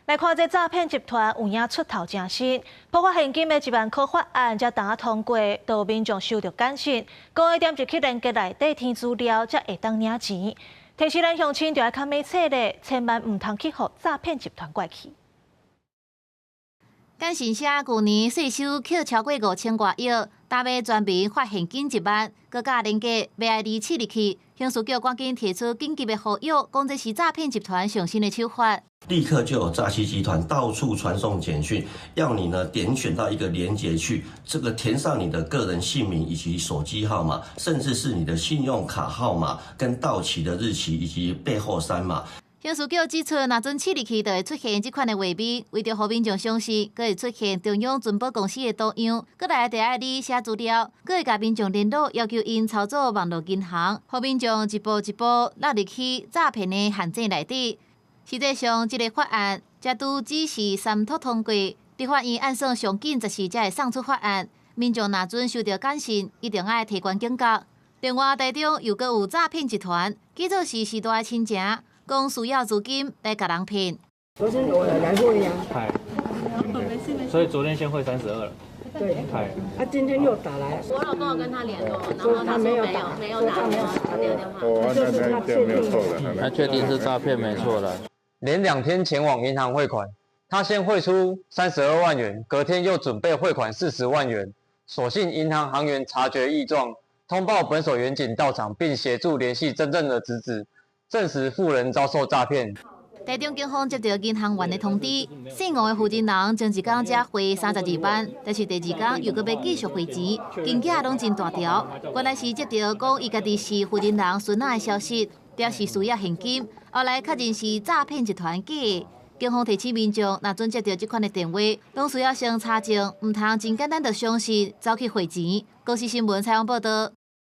來看這詐騙集團有影出頭誠新，包括現金的1萬箍法案才剛通過，就民眾收著簡訊，講愛點入去連結內底填資料，才會當領錢。提示咱鄉親就愛較明細咧，千萬毋通去予詐騙集團拐去。簡訊寫舊年稅收扣超過5000外億，台欲全民發現金1萬，閣佮連結欲愛你試入去，刑事局趕緊提出緊急的呼籲，講這是詐騙集團上新的手法。立刻就有詐欺集團到處傳送簡訊，要你呢點選到一個連結去，這個填上你的個人姓名以及手機號碼，甚至是你的信用卡號碼跟到期的日期以及背後三碼。刑事局指出，若準試入去，就會出現這款的畫面，為著予民眾相信，閣會出現中央存保公司的圖樣，閣來就愛你寫資料，閣會共民眾聯絡，要求𪜶操作網路銀行，予民眾一步一步落入去詐騙的陷阱內底。實際上，這个法案才拄只是三讀通過，立法院按算上緊10四才會送出法案。民眾若準收著簡訊，一定愛提懸警覺。另外，台中又閣有詐騙集團，假做是序大的親情，講需要資金來共人騙。昨天我來匯呀。所以昨天先匯32了。對。啊，今天又打來。我老公有跟他聯絡，然後他說沒有，沒有打，沒有打電話。哦，那那這樣沒有錯了。他確定是詐騙，沒錯了。連2天前往銀行匯款，他先匯出32萬元，隔天又準備匯款40萬元。所幸銀行行員察覺異狀，通報本所員警到場，並協助聯繫真正的侄子，證實婦人遭受詐騙。台中警方接到銀行員的通知，姓王的負責人前一工才匯32萬，但是第二工又閣欲繼續匯錢，金額攏真大條。原來是接到講伊家己是負責人孫仔的消息，表示需要現金，後來確認是詐騙集團假的。警方提醒民眾，若準接到這款的電話，攏需要先查證，毋通真簡單就相信，走去匯錢。公視新聞採訪報導。